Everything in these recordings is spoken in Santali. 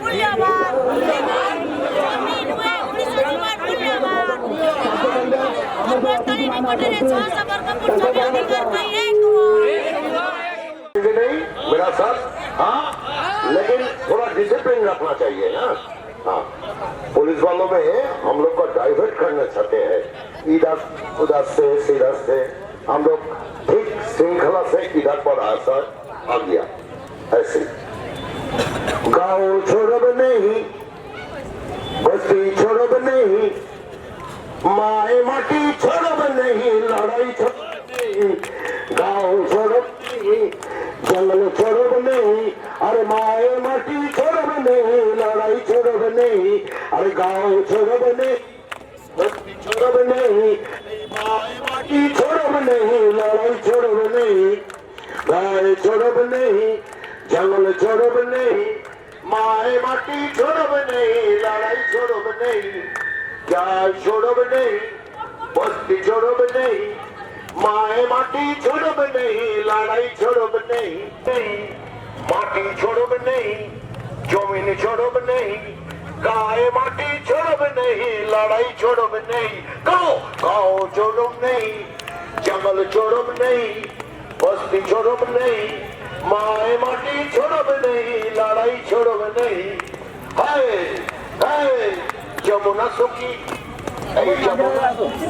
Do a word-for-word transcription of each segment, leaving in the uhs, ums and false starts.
मूल्यवान। जमीन हुए उन्नीस सौ चौवन मूल्यवान। और बस्ती निकट रे छह सौ वर्ग फुट जमीन अधिकार पाइए तो। नहीं, मेरा साथ, हाँ, लेकिन थोड़ा डिसिप्लिन रखना चाहिए ना। हाँ, पुलिस वालों में हम लोग को डाइवर्ट करना चाहते हैं, इधर उधर से, सीधा से। हम लोग ठीक श्रृंखला से इधर पर आकर आ गया। ऐसे गांव छोड़ब नहीं, बस्ती छोड़ब नहीं, माए माटी छोड़ब नहीं, लड़ाई छोड़ब नहीं, गांव छोड़ब नहीं, जंगल छोड़ब नहीं, अरे माए माटी छोड़ब नहीं, लड़ाई छोड़ब नहीं, अरे गांव छोड़ब नहीं, बस्ती छोड़ब नहीं, माए माटी छोड़ब नहीं, लड़ाई छोड़ब नहीं, गांव छोड़ब नहीं, जंगल छोड़ब नहीं, माए माटी छोड़ब नहीं, लड़ाई छोड़ब नहीं, जाय छोड़ब नहीं, बस्ती छोड़ब नहीं, माए माटी छोड़ब नहीं, लड़ाई छोड़ब नहीं, नहीं, माटी छोड़ब नहीं, जमीन छोड़ब नहीं, गाय माटी छोड़ब नहीं, लड़ाई छोड़ब नहीं, गाँव गाँव छोड़ब नहीं, जंगल छोड़ब नहीं, बस्ती छोड़ब नहीं, माए माटी छोड़ब नहीं, लड़ाई छोड़ब नहीं। हाय हाय जमुना सुखी, ऐ जमुना सुखी।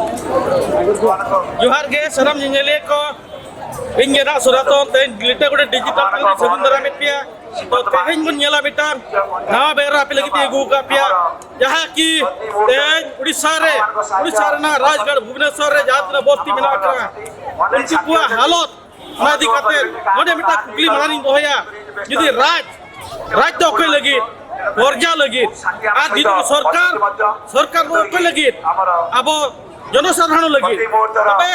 ᱡᱚᱦᱟᱨ ᱜᱮ ᱥᱟᱱᱟᱢ ᱧᱮᱧᱮᱞᱤᱭᱟᱹ ᱠᱚ, ᱤᱧ ᱜᱮ ᱱᱟᱜ ᱥᱚᱱᱟᱛᱚᱱ, ᱛᱮᱦᱮᱧ ᱞᱤᱴᱟᱹᱜᱚᱲᱟ ᱰᱤᱡᱤᱴᱟᱞ ᱠᱷᱚᱱ ᱤᱧ ᱥᱟᱹᱜᱩᱱ ᱫᱟᱨᱟᱢᱮᱫ ᱯᱮᱭᱟ᱾ ᱛᱚ ᱛᱮᱦᱮᱧ ᱵᱚᱱ ᱧᱮᱞᱟ ᱢᱤᱫᱴᱟᱝ ᱱᱟᱣᱟ ᱵᱮᱨᱟ ᱟᱯᱮ ᱞᱟᱹᱜᱤᱫ ᱤᱧ ᱟᱹᱜᱩ ᱟᱠᱟᱫ ᱯᱮᱭᱟ, ᱡᱟᱦᱟᱸ ᱠᱤ ᱛᱮᱦᱮᱧ ᱩᱲᱤᱥᱥᱟ ᱨᱮ, ᱩᱲᱤᱥᱥᱟ ᱨᱮᱱᱟᱜ ᱨᱟᱡᱽᱜᱟᱲ ᱵᱷᱩᱵᱽᱱᱮᱥᱚᱨ ᱨᱮ ᱡᱟᱦᱟᱸ ᱛᱤᱱᱟᱹᱜ ᱵᱚᱥᱛᱤ ᱢᱮᱱᱟᱜ ᱟᱠᱟᱫᱟ, ᱩᱱᱠᱩ ᱠᱚᱣᱟᱜ ᱦᱟᱞᱚᱛ, ᱚᱱᱟ ᱤᱫᱤ ᱠᱟᱛᱮ ᱱᱚᱰᱮ ᱢᱤᱫᱴᱟᱝ ᱠᱩᱠᱞᱤ ᱢᱟᱲᱟᱝ ᱤᱧ ᱫᱚᱦᱚᱭᱟ᱾ ᱡᱩᱫᱤ ᱨᱟᱡᱽ, ᱨᱟᱡᱽ ᱫᱚ ᱚᱠᱚᱭ ᱞᱟᱹᱜᱤᱫ? ᱯᱨᱚᱡᱟ ᱞᱟᱹᱜᱤᱫ᱾ ᱟᱨ ᱡᱩᱫᱤ ᱥᱚᱨᱠᱟᱨ, ᱥᱚᱨᱠᱟᱨ ᱫᱚ ᱚᱠᱚᱭ ᱞᱟᱹᱜᱤᱫ? ᱟᱵᱚ ᱡᱚᱱᱚᱥᱟᱫᱷᱟᱨᱚᱱ ᱞᱟᱹᱜᱤᱫ᱾ ᱛᱚᱵᱮ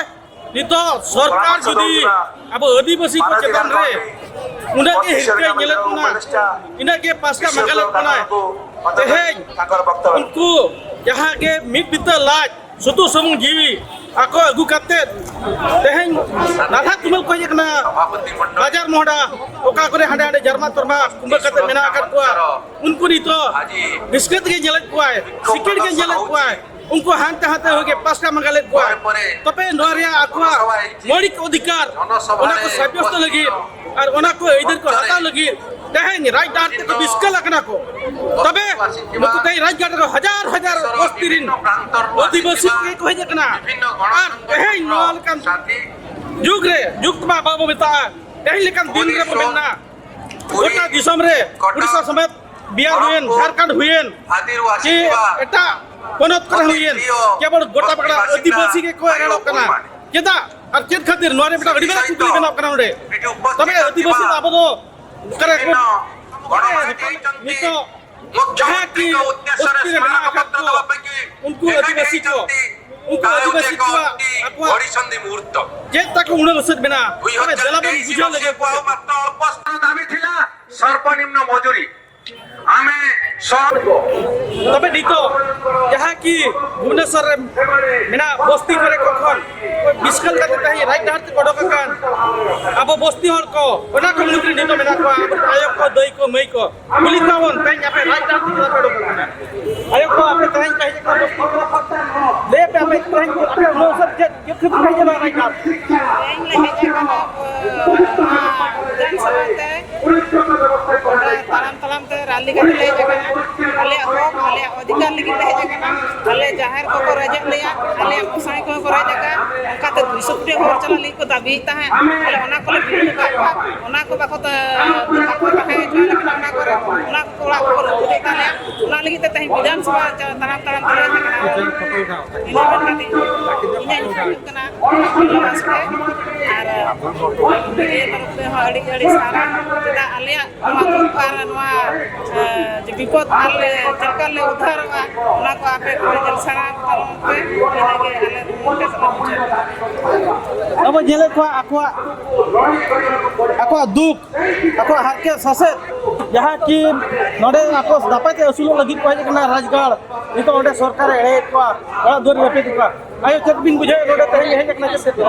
ᱱᱤᱛᱚᱜ ᱥᱚᱨᱠᱟᱨ ᱡᱩᱫᱤ ᱟᱵᱚ ᱟᱹᱫᱤᱵᱟᱹᱥᱤ ᱠᱚ ᱪᱮᱛᱟᱱ ᱨᱮ ᱩᱱᱟᱹᱜ ᱜᱮ ᱦᱤᱨᱠᱟᱹ ᱧᱮᱞᱮᱫ ᱵᱚᱱᱟ, ᱤᱱᱟᱹᱜ ᱜᱮ ᱯᱟᱥᱠᱟ ᱢᱟᱸᱜᱟᱞᱮᱫ ᱵᱚᱱᱟᱭ, ᱛᱮᱦᱮᱧ ᱩᱱᱠᱩ ᱡᱟᱦᱟᱸ ᱜᱮ ᱢᱤᱫ ᱵᱤᱛᱟᱹ ᱞᱟᱡ ᱥᱩᱛᱩᱜ ᱥᱩᱢᱩᱝ ᱡᱤᱣᱤ ᱟᱠᱚ ᱟᱹᱜᱩ ᱠᱟᱛᱮ ᱛᱮᱦᱮᱧ ᱱᱟᱞᱦᱟ ᱛᱩᱢᱟᱹᱞ ᱠᱚ ᱦᱮᱡ ᱟᱠᱟᱱᱟ᱾ ᱵᱟᱡᱟᱨ ᱢᱚᱦᱰᱟ, ᱚᱠᱟ ᱠᱚᱨᱮ ᱦᱟᱸᱰᱮ ᱦᱟᱸᱰᱮ ᱡᱟᱨᱢᱟ ᱛᱚᱨᱢᱟ ᱠᱩᱢᱵᱟᱹ ᱠᱟᱛᱮ ᱢᱮᱱᱟᱜ ᱟᱠᱟᱫ ᱠᱚᱣᱟ, ᱩᱱᱠᱩ ᱱᱤᱛᱚᱜ ᱵᱤᱥᱠᱮᱴ ᱜᱮ ᱧᱮᱞᱮᱫ ᱠᱚᱣᱟᱭ, ᱥᱤᱠᱤᱲ ᱜᱮ ᱧᱮᱞᱮᱫ ᱠᱚᱣᱟᱭ, ᱩᱱᱠᱩ ᱦᱟᱱᱛᱮ ᱦᱟᱱᱛᱮ ᱦᱚᱸ ᱜᱮ ᱯᱟᱥᱠᱟ ᱢᱟᱸᱜᱟ ᱞᱮᱫ ᱠᱚᱣᱟᱭ᱾ ᱛᱚᱵᱮ ᱱᱚᱣᱟ ᱨᱮᱭᱟᱜ ᱟᱠᱚᱣᱟᱜ ᱢᱳᱣᱞᱤᱠ ᱚᱫᱷᱤᱠᱟᱨ, ᱚᱱᱟ ᱠᱚ ᱥᱟᱵᱭᱚᱥᱛᱚ ᱞᱟᱹᱜᱤᱫ ᱟᱨ ᱚᱱᱟ ᱠᱚ ᱟᱹᱭᱫᱟᱹᱨ ᱠᱚ ᱦᱟᱛᱟᱣ ᱞᱟᱹᱜᱤᱫ ᱛᱮᱦᱮᱧ ᱨᱟᱡᱽᱰᱟᱦᱟᱨ ᱛᱮᱠᱚ ᱵᱤᱥᱠᱟᱞ ᱟᱠᱟᱱᱟ ᱠᱚ᱾ ᱛᱚᱵᱮ ᱱᱩᱠᱩ ᱛᱮᱦᱮᱧ ᱨᱟᱡᱽᱜᱟᱲ ᱨᱮ ᱦᱟᱡᱟᱨ ᱦᱟᱡᱟᱨ ᱵᱚᱥᱛᱤ ᱨᱤᱱ ᱟᱹᱫᱤᱵᱟᱹᱥᱤ ᱠᱚ ᱦᱮᱡ ᱟᱠᱟᱱᱟ᱾ ᱟᱨ ᱛᱮᱦᱮᱧ ᱱᱚᱣᱟ ᱞᱮᱠᱟᱱ ᱡᱩᱜᱽ ᱨᱮ, ᱡᱩᱜᱽ ᱢᱟ ᱵᱟᱵᱚ ᱢᱮᱛᱟᱜᱼᱟ, ᱛᱮᱦᱮᱧ ᱞᱮᱠᱟᱱ ᱫᱤᱱ ᱨᱮᱵᱚ ᱢᱮᱱᱟ, ᱜᱚᱴᱟ ᱫᱤᱥᱚᱢ ᱨᱮ, ᱩᱲᱤᱥᱥᱟ ᱥᱚᱢᱮᱛ, ᱵᱤᱦᱟᱨ ᱦᱩᱭᱮᱱ, ᱡᱷᱟᱲᱠᱷᱚᱸᱰ ᱦᱩᱭᱮᱱ, ᱪᱮ ᱮᱴᱟᱜ ᱯᱚᱱᱚᱛ ᱠᱚᱨᱮ ᱦᱩᱭᱮᱱ, ᱠᱮᱵᱚᱞ ᱜᱚᱴᱟ ᱯᱟᱲᱟ ᱟᱹᱫᱤᱵᱟᱹᱥᱤ ᱜᱮᱠᱚ ᱮᱨᱚᱜ ᱠᱟᱱᱟ᱾ ᱪᱮᱫᱟᱜ ᱟᱨ ᱪᱮᱫ ᱠᱷᱟᱹᱛᱤᱨ? ᱱᱚᱣᱟ ᱨᱮ ᱢᱤᱫᱴᱟᱝ ᱟᱹᱰᱤ ᱢᱟᱨᱟᱝ ᱠᱩᱠᱞᱤ ᱵᱮᱱᱟᱣ ᱠᱟᱱᱟ ᱱᱚᱰᱮ᱾ ᱛᱚᱵᱮ ᱟᱹᱫᱤᱵᱟᱹᱥᱤ ᱫᱚ ᱟᱵᱚ ᱫᱚ ᱚᱠᱟᱨᱮ ᱠᱚ, ᱱᱤᱛᱚᱜ ᱡᱟᱦᱟᱸ ᱠᱤ ᱵᱚᱥᱛᱤ ᱨᱮ ᱢᱮᱱᱟᱜ ᱟᱠᱟᱫ ᱠᱚ, ᱩᱱᱠᱩ ᱟᱹᱫᱤᱵᱟᱹᱥᱤ ᱠᱚ, ᱩᱱᱠᱩ ᱟᱹᱫᱤᱵᱟᱹᱥᱤ ᱠᱚᱣᱟᱜ ᱟᱠᱚᱣᱟᱜ ᱪᱮᱫ ᱛᱟᱠᱚ ᱩᱱᱟᱹᱜ ᱩᱥᱟᱹᱫ ᱢᱮᱱᱟᱜᱼᱟ? ᱛᱚᱵᱮ ᱫᱮᱞᱟ ᱵᱚᱱ ᱵᱩᱡᱷᱟᱹᱣ ᱞᱮᱜᱮ ᱩᱱᱠᱩ ᱥᱮᱫ᱾ ଦାବି ଥିଲା ସର୍ବନିମ୍ନ ମଜୁରୀ। ଆମେ ସ- ᱛᱚᱵᱮ ᱱᱤᱛᱚᱜ ᱡᱟᱦᱟᱸ ᱠᱤ ᱵᱷᱩᱵᱽᱱᱮᱥᱚᱨ ᱨᱮ ᱢᱮᱱᱟᱜ ᱵᱚᱥᱛᱤ ᱠᱚᱨᱮ ᱠᱚ ᱠᱷᱚᱱ ᱵᱤᱥᱠᱟᱞ ᱠᱟᱛᱮ ᱛᱮᱦᱮᱧ ᱨᱟᱡᱽᱰᱟᱦᱟᱨ ᱛᱮᱠᱚ ᱚᱰᱚᱠ ᱟᱠᱟᱱ ᱟᱵᱚ ᱵᱚᱥᱛᱤ ᱦᱚᱲ ᱠᱚ, ᱚᱱᱟ ᱠᱚ ᱢᱩᱫᱽᱨᱮ ᱱᱤᱛᱚᱜ ᱢᱮᱱᱟᱜ ᱠᱚᱣᱟ ᱟᱵᱚ ᱟᱭᱳ ᱠᱚ, ᱫᱟᱹᱭ ᱠᱚ, ᱢᱟᱹᱭ ᱠᱚ, ᱠᱩᱞᱤ ᱠᱚᱣᱟ ᱵᱚᱱ, ᱛᱮᱦᱮᱧ ᱟᱯᱮ ᱨᱟᱡᱽᱰᱟᱦᱟᱨ ᱛᱮ ᱪᱮᱫᱟᱜ ᱯᱮ ᱚᱰᱚᱠ ᱟᱠᱟᱱᱟ? ᱟᱭᱳ ᱠᱚ, ᱟᱯᱮ ᱛᱮᱦᱮᱧ ᱯᱮ ᱦᱮᱡ ᱟᱠᱟᱱᱟ ᱵᱚᱥᱛᱤ ᱠᱚᱨᱮ, ᱞᱟᱹᱭ ᱟᱯᱮ ᱟᱯᱮ ᱛᱮᱦᱮᱧ ᱟᱯᱮ ᱩᱱᱟᱹᱜ ᱩᱥᱟᱹᱨ ᱪᱮᱫ ᱪᱮᱫ ᱠᱷᱟᱹᱛᱤᱨ ᱯᱮ ᱦᱮᱡ ᱮᱱᱟ ᱨᱟᱡᱽᱰᱟᱦᱟᱨ? ᱛᱮᱦᱮᱧ ᱞᱮ ᱦᱮᱡ ᱟᱠᱟᱱᱟ, ᱱᱚᱣᱟ ᱵᱤᱫᱷᱟᱱ ᱥᱚᱵᱷᱟ ᱛᱮ᱾ ᱚᱸᱰᱮ ᱛᱟᱲᱟᱢ ᱛᱟᱲᱟᱢ ᱛᱮ ᱨᱟᱞᱤ ᱠᱟᱛᱮ ᱞᱮ ᱦᱮᱡ ᱟᱠᱟᱱᱟ᱾ ᱟᱞᱮᱭᱟᱜ ᱦᱚᱠ, ᱟᱞᱮᱭᱟᱜ ᱚᱫᱷᱤᱠᱟᱨ ᱞᱟᱹᱜᱤᱫ ᱞᱮ ᱦᱮᱡ ᱟᱠᱟᱱᱟ᱾ ᱟᱞᱮ ᱡᱟᱦᱮᱨ ᱠᱚᱠᱚ ᱨᱮᱡ ᱮᱫ ᱞᱮᱭᱟ, ᱟᱞᱮᱭᱟᱜ ᱜᱚᱸᱥᱟᱭ ᱠᱚᱦᱚᱸ ᱠᱚ ᱨᱮᱡ ᱟᱠᱟᱫ, ᱚᱱᱠᱟᱛᱮ ᱫᱩᱭᱥᱚ ᱠᱳᱴᱤ ᱦᱚᱲ ᱪᱟᱞᱟᱜ ᱞᱟᱹᱜᱤᱫ ᱠᱚ ᱫᱟᱹᱵᱤᱭᱮᱫ ᱛᱟᱦᱮᱸᱫ᱾ ᱟᱞᱮ ᱚᱱᱟ ᱠᱚᱞᱮ ᱵᱤᱨᱳᱫ ᱟᱠᱟᱫ ᱠᱚᱣᱟ᱾ ᱚᱱᱟ ᱠᱚ ᱵᱟᱠᱚ ᱛᱟ-, ᱵᱟᱠᱚ ᱛᱟᱦᱮᱸ ᱦᱚᱪᱚ ᱟᱞᱮ ᱠᱟᱱᱟ ᱚᱱᱟ ᱠᱚᱨᱮ᱾ ᱚᱱᱟ ᱠᱚ ᱚᱲᱟᱜ ᱠᱚᱠᱚ ᱨᱟᱹᱯᱩᱫᱮᱫ ᱛᱟᱞᱮᱭᱟ᱾ ᱚᱱᱟ ᱞᱟᱹᱜᱤᱫ ᱛᱮ ᱛᱮᱦᱮᱧ ᱵᱤᱫᱷᱟᱱ ᱥᱚᱵᱷᱟ ᱪᱟ-, ᱛᱟᱲᱟᱢ ᱛᱟᱲᱟᱢ ᱛᱮᱞᱮ ᱦᱮᱡ ᱟᱠᱟᱱᱟ᱾ ᱤᱱᱟᱹ ᱢᱮᱱ ᱠᱟᱛᱮ ᱤᱧᱟᱹᱜ ᱧᱩᱛᱩᱢ ᱦᱩᱭᱩᱜ ᱠᱟᱱᱟ ᱵᱟᱥᱠᱮ᱾ ᱟᱨ ᱱᱚᱣᱟ ᱛᱚᱨᱚᱯ ᱛᱮᱦᱚᱸ ᱟᱹᱰᱤ ᱟᱹᱰᱤ ᱥᱟᱨᱦᱟᱣ᱾ ᱪᱮᱫᱟᱜ ᱟᱞᱮᱭᱟᱜ ᱱᱚᱣᱟ ᱫᱩᱠ ᱟᱨ ᱱᱚᱣᱟ, ᱮ, ᱡᱮ ᱵᱤᱯᱚᱫ ᱟᱞᱮ ᱪᱮᱫ ᱞᱮᱠᱟ ᱞᱮ ᱩᱫᱷᱟᱹᱨᱚᱜᱼᱟ, ᱚᱱᱟ ᱠᱚ ᱟᱯᱮ ᱠᱚ ᱧᱮᱞ ᱥᱟᱨᱦᱟᱣ ᱛᱟᱵᱚᱱ ᱯᱮ᱾ ᱤᱱᱟᱹᱜᱮ ᱟᱞᱮ ᱢᱩᱪᱟᱹᱫ ᱨᱮᱞᱮ ᱢᱩᱪᱟᱹᱫ᱾ ᱟᱵᱚ ᱧᱮᱞᱮᱫ ᱠᱚᱣᱟ ᱟᱠᱚᱣᱟᱜ, ᱟᱠᱚᱣᱟᱜ ᱫᱩᱠ, ᱟᱠᱚᱣᱟᱜ ᱦᱟᱨᱠᱮᱛ ᱥᱟᱥᱮᱛ, ᱡᱟᱦᱟᱸ ᱠᱤ ᱱᱚᱰᱮ ᱟᱠᱚ ᱱᱟᱯᱟᱭ ᱛᱮ ᱟᱹᱥᱩᱞᱚᱜ ᱞᱟᱹᱜᱤᱫ ᱠᱚ ᱦᱮᱡ ᱟᱠᱟᱱᱟ ᱨᱟᱡᱽᱜᱟᱲ, ᱱᱤᱛᱚᱜ ᱚᱸᱰᱮ ᱥᱚᱨᱠᱟᱨᱮ ᱮᱲᱮᱭᱮᱫ ᱠᱚᱣᱟ, ᱚᱲᱟᱜ ᱫᱩᱣᱟᱹᱨ ᱨᱟᱹᱯᱩᱫ ᱮᱫ ᱠᱚᱣᱟ᱾ ᱟᱭᱳ, ᱪᱮᱫ ᱵᱤᱱ ᱵᱩᱡᱷᱟᱹᱣᱮᱫ ᱱᱚᱰᱮ ᱛᱮᱦᱮᱧ ᱦᱮᱡ ᱟᱠᱟᱱᱟ ᱪᱮᱫ ᱛᱮ?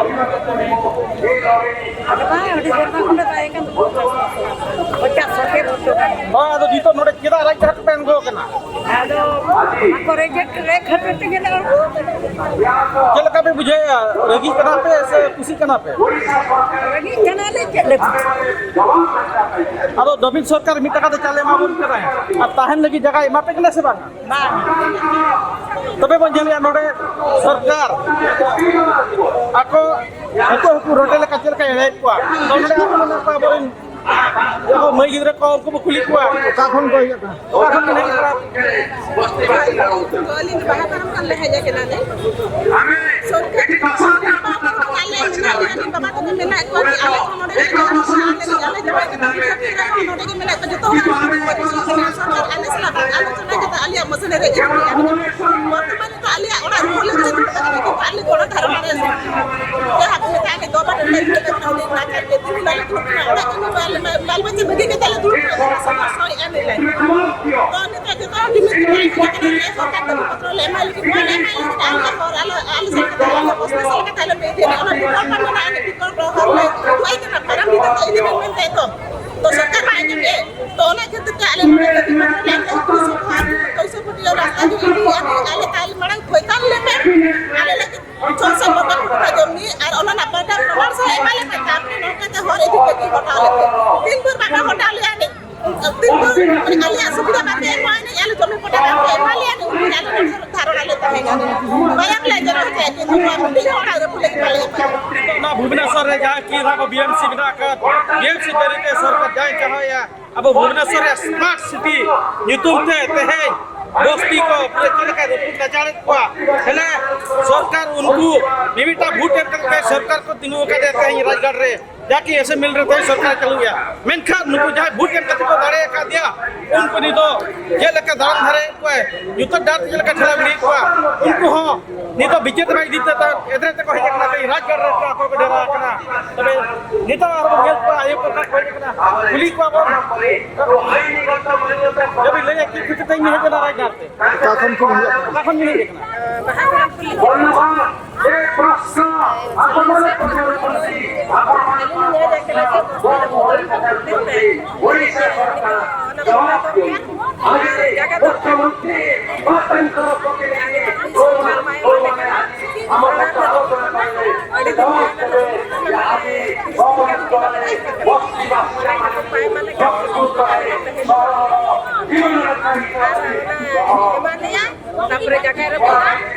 ᱟᱫᱚ ᱵᱟᱝ, ᱟᱹᱰᱤ ᱥᱮᱨᱢᱟ ᱠᱷᱚᱱ ᱞᱮ ᱛᱟᱦᱮᱸ ᱠᱟᱱ ᱛᱟᱵᱚᱱᱟ᱾ ᱯᱚᱧᱪᱟᱥ ᱥᱚᱛᱮᱨ ᱵᱚᱪᱷᱚᱨ ᱜᱟᱱ᱾ ᱦᱳᱭ, ᱟᱫᱚ ᱱᱤᱛᱚᱜ ᱱᱚᱰᱮ ᱪᱮᱫᱟᱜ ᱨᱟᱡᱽᱜᱷᱟᱴ ᱯᱮ ᱟᱬᱜᱚ ᱟᱠᱟᱱᱟ? ᱟᱫᱚ ᱵᱟᱠᱚ ᱨᱮᱡᱮᱠᱴ ᱞᱮ ᱠᱷᱟᱹᱛᱤᱨ ᱛᱮᱜᱮ ᱞᱮ ᱟᱬᱜᱚ ᱟᱠᱟᱱᱟ᱾ ᱪᱮᱫ ᱞᱮᱠᱟ ᱯᱮ ᱵᱩᱡᱷᱟᱹᱣᱮᱫᱼᱟ? ᱨᱟᱹᱜᱤ ᱠᱟᱱᱟ ᱯᱮ ᱥᱮ ᱠᱩᱥᱤ ᱠᱟᱱᱟ ᱯᱮ? ᱨᱮᱸᱜᱮᱡ ᱠᱟᱱᱟᱞᱮ, ᱪᱮᱫ ᱞᱮ ᱵᱩᱡᱷᱟᱹᱣᱟ? ᱟᱫᱚ ᱱᱚᱵᱤᱱ ᱥᱚᱨᱠᱟᱨ ᱢᱤᱫ ᱴᱟᱠᱟ ᱛᱮ ᱪᱟᱣᱞᱮ ᱮᱢᱟ ᱵᱚᱱ ᱠᱟᱱᱟᱭ, ᱟᱨ ᱛᱟᱦᱮᱱ ᱞᱟᱹᱜᱤᱫ ᱡᱟᱭᱜᱟ ᱮᱢᱟ ᱯᱮ ᱠᱟᱱᱟ ᱥᱮ ᱵᱟᱝ? ᱵᱟᱝ᱾ ᱛᱚᱵᱮ ᱵᱚᱱ ᱧᱮᱞᱮᱜᱼᱟ ᱱᱚᱰᱮ ᱥᱚᱨᱠᱟᱨ ᱟᱠᱚ ᱦᱟᱹᱠᱩ ᱦᱟᱹᱠᱩ ᱨᱚᱴᱮ ᱞᱮᱠᱟ ᱪᱮᱫ ᱞᱮᱠᱟᱭ ᱮᱲᱮᱭᱮᱫ ᱠᱚᱣᱟ᱾ ᱛᱚ ᱱᱚᱰᱮ ᱟᱠᱚ ᱢᱮᱱᱟᱜ ᱠᱚᱣᱟ ᱟᱵᱚᱨᱮᱱ ᱟᱵᱚ ᱢᱟᱹᱭ ᱜᱤᱫᱽᱨᱟᱹ ᱠᱚ, ᱩᱱᱠᱩ ᱵᱚ ᱠᱩᱞᱤ ᱠᱚᱣᱟ᱾ ᱚᱠᱟ ᱠᱷᱚᱱ ᱠᱚ ᱦᱮᱡ ᱟᱠᱟᱱᱟ? ᱚᱠᱟ ᱠᱷᱚᱱ ᱵᱮᱱ ᱦᱮᱡ ᱟᱠᱟᱱᱟ? ᱛᱚ ᱟᱹᱞᱤᱧ ᱫᱚ ᱵᱟᱦᱟ ᱛᱟᱲᱟᱢ ᱠᱷᱚᱱ ᱞᱮ ᱦᱮᱡ ᱟᱠᱟᱱᱟ ᱞᱮ᱾ ᱥᱚᱨᱠᱟᱨ ᱟᱞᱮ ᱢᱮᱱᱟᱜ ᱞᱮᱭᱟ, ᱟᱹᱞᱤᱧ ᱵᱟᱵᱟ ᱛᱟᱠᱚ ᱢᱮᱱᱟᱜ ᱠᱚᱣᱟ, ᱟᱞᱮ ᱦᱚᱸ ᱱᱚᱰᱮ ᱜᱮ ᱡᱟᱱᱟᱢ ᱠᱟᱱᱟ, ᱟᱞᱮ ᱡᱟᱶᱟᱭ ᱠᱟᱱᱟ, ᱱᱚᱰᱮ ᱜᱮ ᱢᱮᱱᱟᱜ ᱠᱚᱣᱟ, ᱡᱚᱛᱚ ᱦᱚᱲ ᱥᱚᱨᱠᱟᱨ ᱟᱞᱮ ᱥᱟᱞᱟᱜ ᱵᱟᱝ ᱟᱞᱳᱪᱚᱱᱟ ᱠᱟᱛᱮ ᱟᱞᱮᱭᱟᱜ ᱢᱟᱹᱥᱟᱹᱲᱤ ᱨᱮ ᱤᱫᱤ ᱠᱮᱜᱼᱟ᱾ ᱵᱚᱨᱛᱚᱢᱟᱱ ᱱᱤᱛᱚᱜ ᱟᱞᱮᱭᱟᱜ ᱚᱲᱟᱜ ᱨᱩᱣᱟᱹᱲ ᱞᱟᱹᱜᱤᱫ ᱟᱞᱮ ᱜᱚᱲᱚ ᱫᱷᱟᱨᱚ ᱨᱮ ᱡᱟᱦᱟᱸ ᱠᱚ ᱢᱮᱛᱟᱜ ᱞᱮ ᱫᱚ ᱵᱟᱝ ᱞᱮ ᱫᱩᱲᱩᱵ ᱠᱟᱱᱟ, ᱚᱲᱟᱜ ᱠᱟᱹᱢᱤ ᱵᱟᱞᱮ ᱵᱟᱞ ᱵᱟᱪᱪᱟ ᱵᱟᱹᱜᱤ ᱠᱟᱛᱮ ᱞᱮ ᱫᱩᱲᱩᱵ ᱠᱟᱱᱟ, ᱥᱚᱢᱚᱥᱥᱟ ᱦᱩᱭ ᱮᱱ ᱞᱮ᱾ ᱛᱚ ᱱᱤᱛᱚᱜ ᱡᱚᱛᱚ ᱦᱚᱲ ᱡᱩᱢᱤᱫ ᱠᱟᱛᱮ ᱞᱮ ᱠᱷᱚᱡᱚᱜ ᱠᱟᱱᱟ ᱡᱮ ᱥᱚᱨᱠᱟᱨ ᱫᱟᱹᱵᱤ ᱯᱚᱛᱨᱚ ᱞᱮ ᱮᱢᱟᱭ ᱞᱟᱹᱜᱤᱫ, ᱵᱟᱞᱮ ᱮᱢᱟᱭ ᱞᱟᱹᱜᱤᱫ, ᱟᱞᱮ ᱦᱚᱲ, ᱟᱞᱮ, ᱟᱞᱮ ᱥᱮᱫ ᱠᱷᱚᱱ ᱟᱞᱮ ᱵᱚᱥᱛᱟ ᱥᱮᱫ ᱠᱟᱛᱮ ᱞᱮ ᱯᱮ ᱤᱫᱤᱭᱟ, ᱚᱱᱟ ᱵᱤᱠᱚᱞᱯ ᱦᱚᱨ ᱞᱮ ᱩᱫᱩᱜ ᱟᱭ ᱠᱟᱱᱟ, ᱯᱷᱟᱨᱟᱢ ᱵᱷᱤᱛᱟᱹᱨ ᱛᱮ ᱤᱫᱤ ᱵᱮᱱ ᱢᱮᱱᱛᱮ ᱛᱚ᱾ ᱛᱚ ᱥᱚᱨᱠᱟᱨ ᱵᱟᱭ ᱟᱸᱡᱚᱢ ᱮᱫ᱾ ᱛᱚ ᱚᱱᱟ ᱠᱷᱟᱹᱛᱤᱨ ᱛᱮ ᱟᱞᱮ ᱱᱚᱰᱮ ᱫᱟᱹᱵᱤ ᱯᱚᱛᱨᱚ ᱞᱮ ᱮᱢ ᱞᱮᱫ ᱯᱩᱭᱥᱟᱹ ᱠᱚ ᱦᱟᱸᱜ ᱯᱩᱭᱥᱟᱹ ᱠᱚ ᱫᱤᱭᱮ ᱨᱟᱥᱛᱟ ᱡᱩᱛ ᱤᱫᱤᱭᱟ, ᱟᱞᱮ ᱛᱟᱞ ᱢᱟᱲᱟᱝ ᱠᱷᱚᱡ ᱛᱟᱞ ᱞᱮ ᱯᱮ᱾ ᱟᱞᱮ ᱞᱟᱹᱜᱤᱫ ᱪᱷᱚ ᱥᱚ ᱵᱟᱵᱟ ᱠᱚ ᱡᱚᱢ ᱧᱩ ᱟᱨ ᱚᱱᱟ ᱨᱮᱱᱟᱜ ᱯᱟᱴᱟ ᱯᱨᱚᱢᱟᱱ ᱥᱟᱶ ᱮᱢᱟ ᱞᱮ ᱯᱮ, ᱛᱟᱨᱯᱚᱨᱮ ᱱᱚᱝᱠᱟ ᱛᱮ ᱦᱚᱨ ᱤᱫᱤ ᱯᱮ ᱜᱚᱴᱟ ᱞᱮ ᱯᱮ᱾ ᱛᱤᱱ ᱵᱷᱳᱨ ᱵᱟᱯᱮ ᱜᱚᱴᱟ ᱞᱮᱭᱟ ᱱᱤᱡ? ᱛᱤᱱ ᱵᱷᱳᱨ ᱟᱞᱮᱭᱟᱜ ᱥᱩᱵᱤᱫᱷᱟ ᱵᱟᱯᱮ ᱮᱢᱟ ᱱᱤᱡ, ᱟᱞᱮ ᱡᱚᱢᱤ ᱯᱟᱴᱟ ᱵᱟᱯᱮ ᱮᱢᱟ ᱞᱮᱭᱟ ᱱᱤᱡ, ᱩᱱ ᱟᱞᱮ ᱱᱚᱰᱮ ᱫᱷᱟᱨᱚᱱᱟ ᱞᱮ ᱛᱟᱦᱮᱸ ᱠᱟᱱᱟ᱾ ᱢᱟᱭᱟᱢ ᱞᱮ ᱡᱚᱨᱚ ᱦᱚᱪᱚᱭᱮᱫ ᱠᱤᱱ ᱛᱟᱠᱚᱣᱟ, ᱢᱤᱫ ᱦᱚᱲᱟᱜ ᱨᱟᱹᱯᱩᱫ ᱞᱟᱹᱜᱤᱫ ᱵᱟᱞᱮ ᱮᱢᱟ᱾ ᱱᱚᱣᱟ ᱵᱷᱩᱵᱽᱱᱮᱥᱚᱨ ᱨᱮ ᱡᱟᱦᱟᱸ ᱠᱤ ᱱᱚᱣᱟ ᱠᱚ ᱵᱤ ᱮᱢ ᱥᱤ ᱢᱮᱱᱟᱜ ᱟᱠᱟᱫ, ᱵᱤ ᱮᱢ ᱥᱤ ᱛᱟᱹᱨᱤ ᱛᱮ ᱥᱚᱨᱠᱟᱨ ᱡᱟᱦᱟᱸᱭ ᱪᱟᱦᱟᱣᱮᱫᱼᱟ, ᱟᱵᱚ ᱵᱷᱩᱵᱽᱱᱮᱥᱚᱨ ᱨᱮ ᱥᱢᱟᱨᱴ ᱥᱤᱴᱤ ᱧᱩᱛᱩᱢ ᱛᱮ ᱛᱮᱦᱮᱧ ᱵᱚᱥᱛᱤ ᱠᱚ ᱯᱩᱨᱟᱹ ᱪᱮᱫ ᱞᱮᱠᱟᱭ ᱨᱟᱹᱯᱩᱫ ᱱᱟᱪᱟᱲᱮᱫ ᱠᱚᱣᱟ᱾ ᱦᱮᱞᱮ ᱥᱚᱨᱠᱟᱨ ᱩᱱᱠᱩ ᱢᱤᱢᱤᱫᱴᱟᱝ ᱵᱷᱳᱴ ᱮᱢ ᱠᱟᱛᱮ ᱛᱮᱦᱮᱧ ᱥᱚᱨᱠᱟᱨ ᱠᱚ ᱛᱤᱸᱜᱩ ᱟᱠᱟᱫᱮᱭᱟ ᱛᱮᱦᱮᱧ ᱨᱟᱡᱽᱜᱟᱲ ᱨᱮ, ᱡᱟᱠᱤ ᱮᱥᱮᱢᱵᱞᱤ ᱨᱮ ᱛᱮᱦᱮᱧ ᱥᱚᱨᱠᱟᱨ ᱪᱟᱹᱞᱩᱭᱟ᱾ ᱢᱮᱱᱠᱷᱟᱱ ᱱᱩᱠᱩ ᱡᱟᱦᱟᱸᱭ ᱵᱷᱳᱴ ᱮᱢ ᱠᱟᱛᱮ ᱠᱚ ᱫᱟᱲᱮ ᱟᱠᱟᱫᱮᱭᱟ, ᱩᱱᱠᱩ ᱱᱤᱛᱚᱜ ᱪᱮᱫ ᱞᱮᱠᱟ ᱫᱟᱬᱟᱱ ᱫᱷᱟᱨᱮ ᱠᱚᱣᱟᱭ, ᱧᱩᱛᱟᱹᱛ ᱰᱟᱦᱟᱨ ᱛᱮ ᱪᱮᱫ ᱞᱮᱠᱟ ᱴᱷᱮᱞᱟᱣ ᱜᱤᱰᱤᱭᱮᱫ ᱠᱚᱣᱟ, ᱩᱱᱠᱩ ᱦᱚᱸ ᱱᱤᱛᱚᱜ ᱵᱤᱪᱟᱹᱨ ᱛᱮ ᱵᱟᱭ ᱤᱫᱤ ᱛᱮ ᱮᱫᱨᱮ ᱛᱮᱠᱚ ᱦᱮᱡ ᱟᱠᱟᱱᱟ, ᱛᱮᱦᱮᱧ ᱨᱟᱡᱽᱜᱟᱲ ᱨᱮ ᱟᱠᱚ ᱠᱚ ᱰᱮᱨᱟ ᱟᱠᱟᱱᱟ᱾ ᱛᱚᱵᱮ ᱱᱤᱛᱚᱜ ᱟᱨᱦᱚᱸ ᱧᱮᱞ ᱠᱚᱣᱟ, ᱟᱭᱳ ᱠᱚ ᱠᱚ ᱦᱮᱡ ᱟᱠᱟᱱᱟ, ᱠᱩᱞᱤ ᱠᱚᱣᱟ ᱵᱚᱱ᱾ ᱡᱮ ᱵᱤᱱ ᱞᱟᱹᱭᱟ ᱪᱮᱫ ᱠᱷᱟᱹᱛᱤᱨ ᱛᱮ ᱤᱧ ᱦᱮᱡ ᱮᱱᱟ ᱨᱟᱡᱽᱜᱟᱲ ᱛᱮ? ᱚᱠᱟ ᱠᱷᱚᱱ ᱠᱤᱱ ᱦᱮᱡ ᱟᱠᱟᱱᱟ? ᱚᱠᱟ ᱠᱷᱚᱱ ᱵᱤᱱ ᱦᱮᱡ ᱟᱠᱟᱱᱟ? ᱵᱟᱦᱟ ᱥᱚᱨᱟᱢ ᱠᱩᱞᱤ ᱠᱮᱫ ᱢᱮᱭᱟ᱾ ᱟᱹᱞᱤᱧ ᱞᱤᱧ ᱦᱮᱡ ᱟᱠᱟᱱᱟ ᱡᱮ ᱵᱚᱥᱛᱤ ᱨᱮ ᱵᱚᱞᱚ ᱠᱷᱟᱹᱛᱤᱨ ᱛᱮ ᱱᱤᱛᱚᱜ ᱚᱱᱟ ᱯᱚᱨᱫᱟ ᱫᱚᱨᱠᱟᱨ, ᱚᱱᱟ ᱡᱟᱭᱜᱟ ᱫᱚᱨᱠᱟᱨ᱾ ᱟᱹᱰᱤ ᱫᱤᱱ ᱠᱷᱚᱱᱟᱜ ᱞᱮ ᱦᱩᱭᱩᱜ ᱠᱟᱱᱟ᱾ ᱟᱹᱰᱤ ᱫᱤᱱ ᱠᱷᱚᱱᱟᱜ ᱞᱮ ᱦᱩᱭᱩᱜ ᱠᱟᱱᱟ᱾ ᱟᱨ ᱚᱱᱟ ᱮᱢᱟ ᱞᱮᱭᱟ᱾ ᱛᱟᱯᱚᱨᱮ ᱡᱟᱭᱜᱟ ᱨᱮ ᱵᱚᱞᱚ,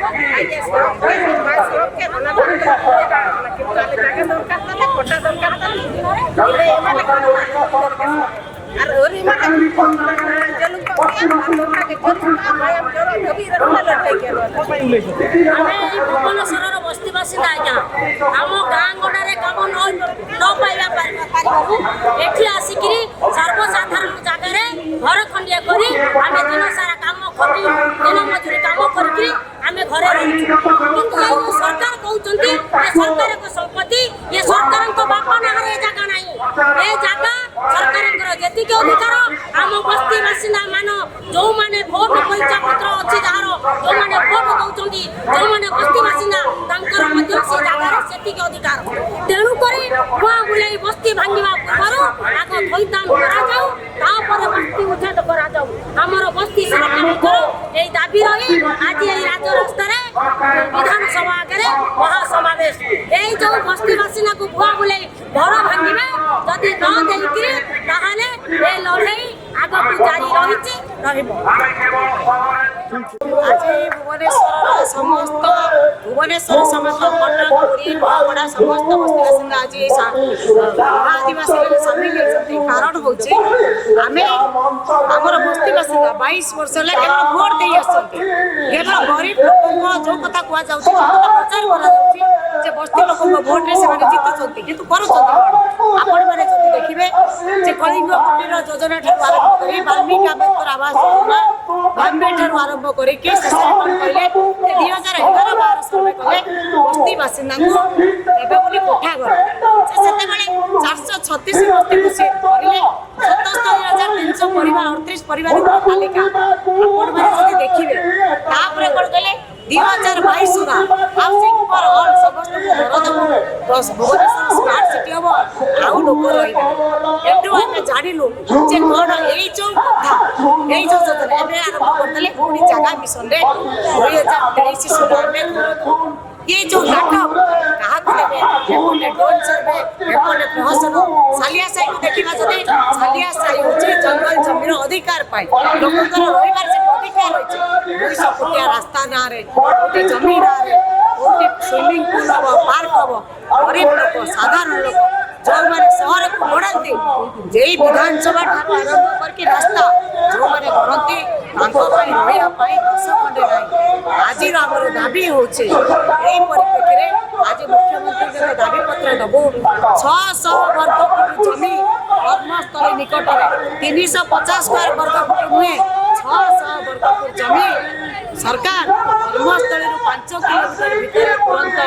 ᱟᱡ ᱮ ᱥᱚᱲᱚᱠ ᱠᱮᱫ, ᱵᱟᱭ ᱥᱚᱲᱚᱠ ᱠᱮᱫ, ᱚᱱᱟ ᱫᱚ ᱟᱞᱮ ᱫᱚ ᱵᱟᱞᱮ ᱵᱟᱲᱟᱭᱟ᱾ ᱚᱱᱟ ᱠᱤᱱᱛᱩ ᱟᱞᱮ ᱡᱟᱭᱜᱟ ᱫᱚᱨᱠᱟᱨ ᱛᱟᱞᱮ, ᱯᱚᱴᱟ ᱫᱚᱨᱠᱟᱨ ᱛᱟᱞᱮ, ᱤᱱᱟᱹ ᱮᱢᱟ ᱞᱮ ᱠᱷᱟᱱ ᱫᱚ ᱟᱞᱮ ᱫᱚ ᱵᱮᱥ᱾ ᱟᱨ ᱟᱹᱣᱨᱤ ᱮᱢᱟ ᱞᱮ ᱠᱷᱟᱱ ᱫᱚ ᱪᱟᱹᱞᱩ ᱠᱚᱜ ᱜᱮᱭᱟ, ᱟᱨ ᱱᱚᱝᱠᱟ ᱜᱮ ᱪᱟᱹᱞᱩ ᱠᱚᱜᱼᱟ, ᱢᱟᱭᱟᱢ ᱡᱚᱨᱚ ᱫᱷᱟᱹᱵᱤᱡ ᱨᱮᱦᱚᱸ ᱞᱮ ᱞᱟᱹᱲᱦᱟᱹᱭ ᱜᱮᱭᱟ ᱱᱚᱣᱟ ᱫᱚ᱾ ଆମେ ଏଇ ଭୁବନେଶ୍ୱରର ବସ୍ତିବାସିନ୍ଦା ଆଜ୍ଞା। ଆମ ଗାଁ ଗଣ୍ଡାରେ କାମ ନ, ନ ପାଇବା ପାରି-, ପାରିବାରୁ ଏଠି ଆସିକିରି ସର୍ବସାଧାରଣ ଜାଗାରେ ଘର ଖଣ୍ଡିଏ କରି ଆମେ ଦିନ ସାରା କାମ ଖଟି, ଦିନ ମଜୁରୀ କାମ କରିକିରି ଆମେ ଘରେ ରହୁଛୁ। କିନ୍ତୁ ଏଇ ଯୋଉ ସରକାର କହୁଛନ୍ତି, ଏ ସରକାରଙ୍କ ସମ୍ପତ୍ତି, ଏ ସରକାରଙ୍କ ବାପା ନାଁରେ ଏ ଜାଗା ନାହିଁ। ଏ ଜାଗା ସରକାରଙ୍କର ଯେତିକି ଅଧିକାର, ଆମ ବସ୍ତି ବାସିନ୍ଦା ମାନ, ଯୋଉମାନେ ଭୋଟ ପଇସା ପତ୍ର ଅଛି ଯାହାର, ଯୋଉମାନେ ଭୋଟ ଦଉଛନ୍ତି, ଯୋଉମାନେ ବସ୍ତି ବାସିନ୍ଦା, ତାଙ୍କର ମଧ୍ୟ ସେ ଜାଗାରେ ସେତିକି ଅଧିକାର। ତେଣୁକରି ନୂଆ ବୁଲେଇ ବସ୍ତି ଭାଙ୍ଗିବା ପୂର୍ବରୁ ଆଗ ଥଇଥାନ କରାଯାଉ, ତାପରେ ବସ୍ତି ଉଚ୍ଛେଦ କରାଯାଉ। ଆମର ବସ୍ତି ସରକାରଙ୍କର ଏଇ ଦାବି ରହି ଆଜି ଏଇ ରାଜରାସ୍ତାରେ ବିଧାନସଭା ଆଗରେ ମହାସମାବେଶ। ଏଇ ଯୋଉ ବସ୍ତି ବାସିନ୍ଦାକୁ ଭୁଆ ବୁଲେଇ ଘର ଭାଙ୍ଗିବେ, ଯଦି ନ ଦେଇକିରି, ତାହେଲେ ଏ ଲଢ଼େଇ ଆଗକୁ ଜାରି ରହିଛି, ରହିବ। ଆଜି ଭୁବନେଶ୍ୱରର ସମସ୍ତ, ଭୁବନେଶ୍ୱର ସମେତ କଟକ, ପୁରୀ, ନୂଆପଡ଼ା ସମସ୍ତ ବସ୍ତି ବାସିନ୍ଦା ଆଜି ଏଇ ସା-, ମହାଆଦିବାସୀରେ ସାମିଲ ହେଇଛନ୍ତି। କାରଣ ହଉଛି, ଆମେ ଆମର ବସ୍ତି ବାସିନ୍ଦା ବାଇଶ ବର୍ଷ ହେଲା କେବଳ ଭୋଟ ଦେଇ ଆସୁଛନ୍ତି। କେବଳ ଗରିବ ଲୋକଙ୍କ ଯୋଉ କଥା କୁହାଯାଉଛି, ଯୋଉ କଥା ପ୍ରଚାର କରାଯାଉଛି, ବସ୍ତି ଲୋକଙ୍କ ଭୋଟରେ ସେମାନେ ଜିତୁଛନ୍ତି, କିନ୍ତୁ କରୁଛନ୍ତି କ'ଣ? ଆପଣମାନେ ଯଦି ଦେଖିବେ ଯେ କଳିଙ୍ଗ କୁଟୀର ଯୋଜନା ଠାରୁ ଆରମ୍ଭ କରି ବାଲ୍ମୀକି ଆମ୍ବେଦକର ଆବାସ ଯୋଜନା, ବାମ୍ବେ ଠାରୁ ଆରମ୍ଭ କରିକି ଶେଷରେ କ'ଣ କହିଲେ, ଯେ ଦୁଇ ହଜାର ଏଗାର ବାର ସର୍ଭେ କଲେ, ବସ୍ତି ବାସିନ୍ଦାଙ୍କୁ ଦେବେ ବୋଲି କୋଠା ଘର। ସେ ସେତେବେଳେ ଚାରିଶହ ଛତିଶ ବସ୍ତିକୁ ସିଫ୍ଟ କରିଲେ, ସତସ୍ତରୀ ହଜାର ତିନିଶହ ପରିବାର, ଅଠତିରିଶ ପରିବାରଙ୍କ ତାଲିକା ଆପଣମାନେ ଯଦି ଦେଖିବେ, ତାପରେ କ'ଣ କହିଲେ, ଦୁଇ ହଜାର ବାଇଶ ସୁଦ୍ଧା ହାଉସିଂ ଫର ଅଲ୍ ସମସ୍ତଙ୍କୁ ଘର ଦେବ, ପ୍ଲସ୍ ଭୁବନେଶ୍ୱର ସ୍ମାର୍ଟ ସିଟି ହବ, ଆଉ ଲୋକ ରହିବେ। ଏଠୁ ଆମେ ଜାଣିଲୁ ଯେ କ'ଣ ଏଇ ଯୋଉ କଥା, ଏଇ ଯୋଉ ଯୋଜନା ଏବେ ଆରମ୍ଭ କରିଦେଲେ, ପୁଣି ଜାଗା ମିଶନରେ ଦୁଇ ହଜାର ତେଇଶ ସୁଦ୍ଧା ଆମେ ଘର ଦେବୁ। ଇଏ ଯୋଉ ନାଟକ, କାହାକୁ ଦେବେ? ଏପଟେ ଡ୍ରୋନ୍ ସର୍ଭେ, ଏପଟେ ପ୍ରହସନ। ସାଲିଆ ସାହିକୁ ଦେଖିବା ଯଦି, ସାଲିଆ ସାହି ହଉଛି ଜଙ୍ଗଲ ଜମିର ଅଧିକାର ପାଇଁ, ଲୋକଙ୍କର ରହିବାର ସେଠି ଅଧିକାର ରହିଛି। ଦୁଇଶହ ଫୁଟିଆ ରାସ୍ତା ନାଁରେ, କୋଉଠି ଜମି ନାଁରେ, କୋଉଠି ସୁଇମିଂ ପୁଲ ହବ, ପାର୍କ ହବ, ଗରିବ ଲୋକ, ସାଧାରଣ ଲୋକ, ଯେଉଁମାନେ ସହରକୁ ଗଢ଼ନ୍ତି, ଯେଇ ବିଧାନସଭା ଠାରୁ ଆରମ୍ଭ କରିକି ରାସ୍ତା ଯେଉଁମାନେ ଗଢ଼ନ୍ତି, ତାଙ୍କ ପାଇଁ ରହିବା ପାଇଁ ଦଶ ଖଣ୍ଡେ ନାହିଁ। ଆଜିର ଆମର ଦାବି ହେଉଛି, ଏହି ପରିପ୍ରେକ୍ଷୀରେ ଆଜି ମୁଖ୍ୟମନ୍ତ୍ରୀଙ୍କ ଦାବିପତ୍ର ଦେବୁ। ଛଅଶହ ବର୍ଗ ଫୁଟ ଜମି କର୍ମସ୍ଥଳୀ ନିକଟରେ, ତିନିଶହ ପଚାଶ ସ୍କୋୟାର ବର୍ଗ ଫୁଟ ନୁହେଁ, ଛଅଶହ ବର୍ଗ ଫୁଟ ଜମି ସରକାର କର୍ମସ୍ଥଳୀରୁ ପାଞ୍ଚ କିଲୋମିଟର ଭିତରେ ତୁରନ୍ତ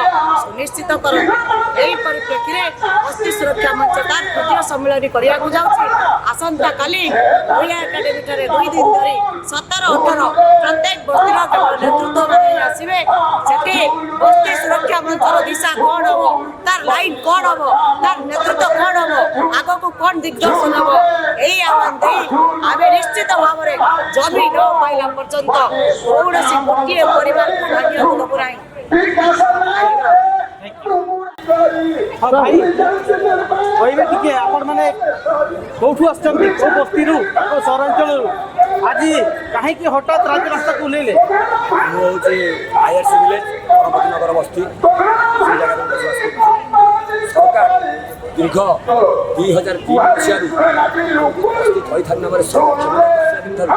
ସୁନିଶ୍ଚିତ କରନ୍ତୁ। ଏହି ପରିପ୍ରେକ୍ଷୀରେ ବସ୍ତି ସୁରକ୍ଷା ମଞ୍ଚ ତାର କ୍ଷୁଦ୍ର ସମ୍ମିଳନୀ କରିବାକୁ ଯାଉଛି। ଆସନ୍ତାକାଲି ମହିଳା ଏକାଡେମୀ ଠାରେ ଦୁଇ ଦିନ ଧରି ସତର ଅଠର ପ୍ରତ୍ୟେକ ବସ୍ତିର କେବଳ ନେତୃତ୍ୱ ମାନେ ହିଁ ଆସିବେ। ସେଠି ବସ୍ତି ସୁରକ୍ଷା ମଞ୍ଚର ଦିଶା କ'ଣ ହବ, ତାର ଲାଇନ କ'ଣ ହବ, ତାର ନେତୃତ୍ୱ କ'ଣ ହବ, ଆଗକୁ କ'ଣ ଦିଗ୍ଦର୍ଶନ ହବ, ଏହି ଆହ୍ୱାନ ଦେଇ ଆମେ ନିଶ୍ଚିତ ଭାବରେ ଜମି ନ ପାଇଲା ପର୍ଯ୍ୟନ୍ତ କୌଣସି ଗୋଟିଏ ପରିବାରକୁ ଭାଙ୍ଗିବାକୁ ଦେବୁ ନାହିଁ। ହଁ ଭାଇ, କହିବେ ଟିକେ ଆପଣମାନେ କୋଉଠୁ ଆସିଛନ୍ତି, କୋଉ ବସ୍ତିରୁ, କୋଉ ସହରାଞ୍ଚଳରୁ, ଆଜି କାହିଁକି ହଠାତ୍ ରାଜରାସ୍ତାକୁ ଓହ୍ଲେଇଲେ? ମୁଁ ହେଉଛି ଆଇଆର୍ସି ଭିଲେଜ, ଗଣପତି ନଗର ବସ୍ତି। ସେଇ ଜାଗାରେ ମୁଁ ବସବାସ କରୁଛି। ସରକାର ଦୀର୍ଘ ଦୁଇ ହଜାର ତିନି ମସିହାରୁ ବସ୍ତି ଥଇଥାନ ନାମରେ ସଂରକ୍ଷଣ କରିସାରିବା ଭିତରେ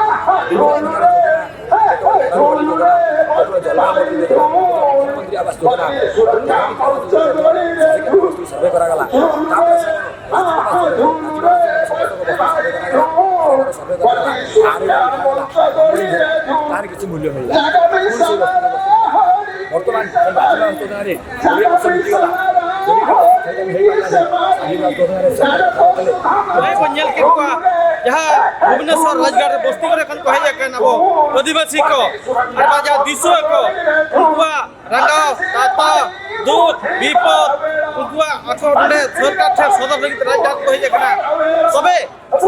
ବିଭିନ୍ନ ପ୍ରକାର ଯୋଜନା, କେତେବେଳେ ଘର ଯୋଜନା, କେତେବେଳେ ଜନମଣ୍ଡଳୀ ଯୋଜନା, କେତେବେଳେ ମୁଖ୍ୟମନ୍ତ୍ରୀ ଆବାସ ᱥᱟᱨᱵᱷᱮ ᱠᱚᱨᱟᱣ ᱜᱮᱞᱟ᱾ ᱛᱟᱨᱯᱚᱨᱮ ᱥᱟᱨᱵᱷᱮ ᱠᱚᱨᱟᱣ ᱜᱮᱞᱟ᱾ ᱛᱟᱨ ᱠᱤᱪᱷᱩ ᱢᱩᱞᱞᱚ ᱦᱩᱭᱩᱜᱼᱟ᱾ ᱵᱚᱨᱛᱚᱢᱟᱱ ᱱᱚᱜᱼᱚᱭ ᱵᱚᱱ ᱧᱮᱞ ᱠᱮᱫ ᱠᱚᱣᱟ, ᱡᱟᱦᱟᱸ ᱵᱷᱩᱵᱽᱱᱮᱥᱚᱨ ᱨᱟᱡᱽᱜᱟᱲ ᱨᱮ ᱵᱚᱥᱛᱤ ᱠᱚᱨᱮ ᱠᱷᱚᱱ ᱠᱚ ᱦᱮᱡ ᱟᱠᱟᱱ ᱟᱵᱚ ᱟᱹᱫᱤᱵᱟᱹᱥᱤ ᱠᱚ, ᱟᱨ ᱵᱟᱝ ᱡᱟᱦᱟᱸ ᱫᱤᱥᱩᱣᱟᱹ ᱠᱚ, ᱩᱱᱠᱩᱣᱟᱜ ᱨᱟᱸᱜᱟᱣ, ᱛᱟᱛᱟ, ᱫᱩᱠ, ᱵᱤᱯᱚᱫ, ᱩᱱᱠᱩᱣᱟᱜ ᱟᱠᱚ ᱱᱚᱰᱮ ᱥᱚᱨᱠᱟᱨ ᱴᱷᱮᱱ ᱥᱚᱫᱚᱨ ᱞᱟᱹᱜᱤᱫ ᱨᱟᱡᱽᱜᱟᱲ ᱠᱚ ᱦᱮᱡ ᱟᱠᱟᱱᱟ᱾ ᱛᱚᱵᱮ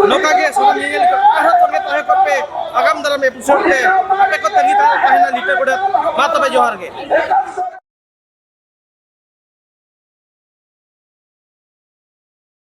ᱱᱚᱝᱠᱟ ᱜᱮ ᱥᱟᱱᱟᱢ ᱧᱮᱧᱮᱞ ᱠᱚ ᱟᱨᱦᱚᱸ ᱛᱚᱸᱜᱮ ᱛᱟᱦᱮᱸ ᱠᱚᱜ ᱯᱮ᱾ ᱟᱜᱟᱢ ᱫᱟᱨᱟᱢ episode ᱨᱮ ᱟᱯᱮ ᱠᱚ ᱛᱟᱺᱜᱤ ᱛᱟᱲᱟᱜ ᱛᱟᱦᱮᱱᱟ ᱞᱤᱴᱟᱹ ᱜᱚᱰᱮᱛ᱾ ᱢᱟ ᱛᱚᱵᱮ ᱡᱚᱦᱟᱨ ᱜᱮ᱾